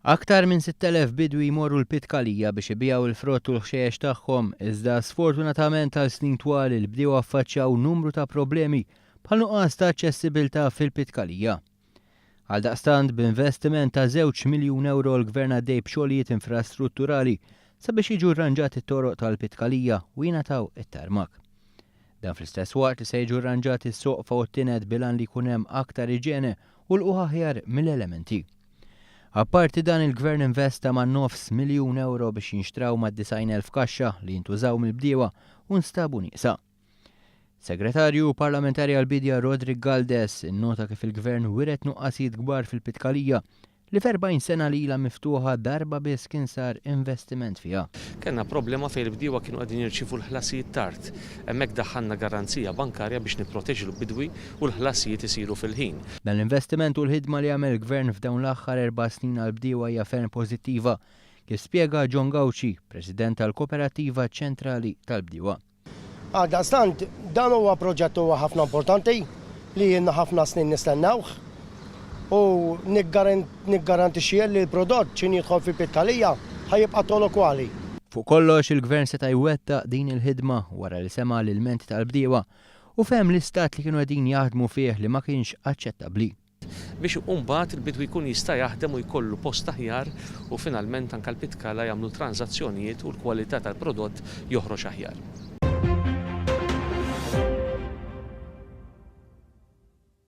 Aktar minn 6,000 bidwi jmorru l-Pitkalija biex ibigħu l-frott u l-ħxejjex tagħhom, iżda sfortunatament għal snin twal il-bdiewa affaċċjaw numru ta' problemi bħal nuqqas ta' aċċessibilità fil-Pitkalija. Għaldaqstant, b'investiment ta' żewġ miljun ewro l-Gvern għaddej b'xogħlijiet infrastrutturali sabiex jiġu rranġati t-toroq tal-Pitkalija u jingħataw it-tarmak. Dan fl-istess waqt li se jiġu rranġati s-soqfa u t-tined bil-għan li jkun hemm aktar iġene u lqugħ aħjar mill-elementi. Apparti dan il-Gvern investa ma' nofs miljun ewro biex jinxtraw mad-90,000 kaxxa li jintużaw mill-bdiewa u nstabu nieqsa. Segretarju Parlamentari għall-Biedja Roderick Galdes innota kif il-Gvern wiret nuqqasijiet kbar fil-Pitkalija li f'40 sena li ilha miftuħa darba biss kien sar investiment fiha. Kellna problema fejn il-bdiewa kienu qegħdin jirċievu l-ħlasijiet tard. Hemmhekk daħħalna garanzija bankarja biex nipproteġu l-bidwi u l-ħlasijiet isiru fil-ħin. Dan l-investiment u l-ħidma li għamel il-Gvern f'dawn l-aħħar erba' snin għall-bdiewa hija ferm pożittiva, kif spjega John Gauci, President tal-Koperattiva Ċentrali tal-Bdiewa. Għaldaqstant, dan huwa proġett huwa ħafna importanti li ilna ħafna snin nistennewh u niggarantixxi li l-prodott x'in jidħol fil-pitkalija ħa jibqa' tolo kwali. Fuq kollox, il-Gvern seta' jwettaq din il-ħidma wara li sema' l-ilmenti tal-bdiewa u fehem l-istat li kienu qegħdin jaħdmu fih li ma kienx aċċettabbli. Biex imbagħad il-bidwi jkun jista' jaħdem u jkollu post aħjar u finalment anke l-pitkala jagħmlu tranżazzjonijiet u l-kwalità tal-prodott joħroġ aħjar.